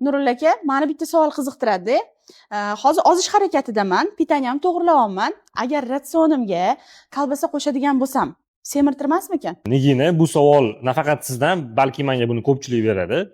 Nurulla aka, mani bitta savol qiziqtiradi. Hozir ozish harakatidaman, питание mni to'g'rilayapman. Agar ratsionimga kolbasa qo'shadigan bo'lsam, semirtirmasmikan? Nigina, bu savol nafaqat sizdan, balki menga buni ko'pchilik beradi.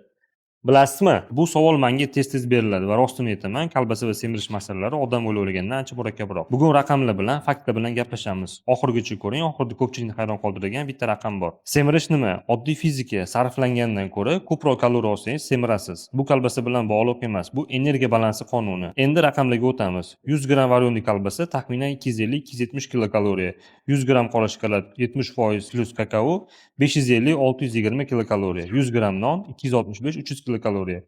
Bilasizmi, bu savol menga tez tez beriladi va rostini aytaman, kolbasa va semirish masalalari odam o'ylagandan ancha murakkabroq. Bugun raqamlar bilan, faktlar bilan gaplashamiz. Oxirigacha ko'ring, oxirida ko'pchilikni hayron qoldiradigan bitta raqam bor. Semirish nima? Oddiy fizika: sarflangandan ko'ra ko'proq kaloriya olsangiz, semirasiz. Bu kolbasa bilan bog'liq emas, bu energiya balansi qonuni. Endi raqamlarga o'tamiz. 100 gramm варёный kolbasa taxminan 250-270 kilokaloriya. 100 gramm qora shokolad 70% plyus kakao 550-620 kilokaloriya. 100 gramm non 265-300 kilokaloriya.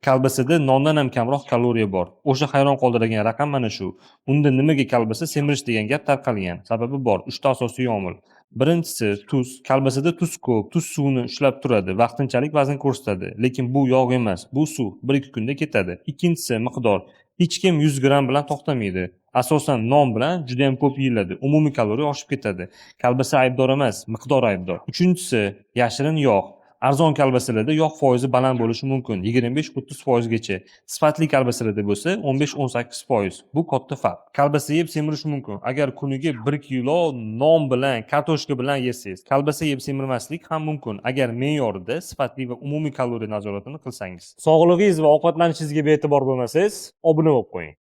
Kolbasada nondan ham kamroq kaloriya bor. O'sha hayron qoldiradigan raqam mana shu. Unda nimaga kolbasa semirish degan gap tarqalgan? Sababi bor, uchta asosiy omil. Birinchisi, tuz. Kolbasada tuz ko'p. Tuz suvni ushlab turadi, vaqtinchalik vazn ko'rsatadi. Lekin bu yog' emas, bu suv. 1-2 kunda ketadi. Ikkinchisi, miqdor. Hech kim 100 gramm bilan to'xtamaydi. Asosan non bilan juda ham ko'p yeyiladi. Umumiy kaloriya oshib ketadi. Kolbasa aybdor emas, miqdor aybdor. Uchinchisi, yashirin yog'. Arzon kolbasalarda yog' foizi baland bo'lishi mumkin, 25-30 foizgacha. Sifatli kolbasalarda bo'lsa 15-18 foiz. Bu katta farq. Kolbasa yeb semirish mumkin, agar kuniga 1 kilo non bilan, kartoshka bilan yesangiz. Kolbasa yeb semirmaslik ham mumkin, agar me'yorida, sifatli va umumiy kaloriya nazoratini qilsangiz. Sog'lig'ingiz va ovqatlanishingizga bee'tibor bo'lmasangiz, obuna bo'lib qo'ying.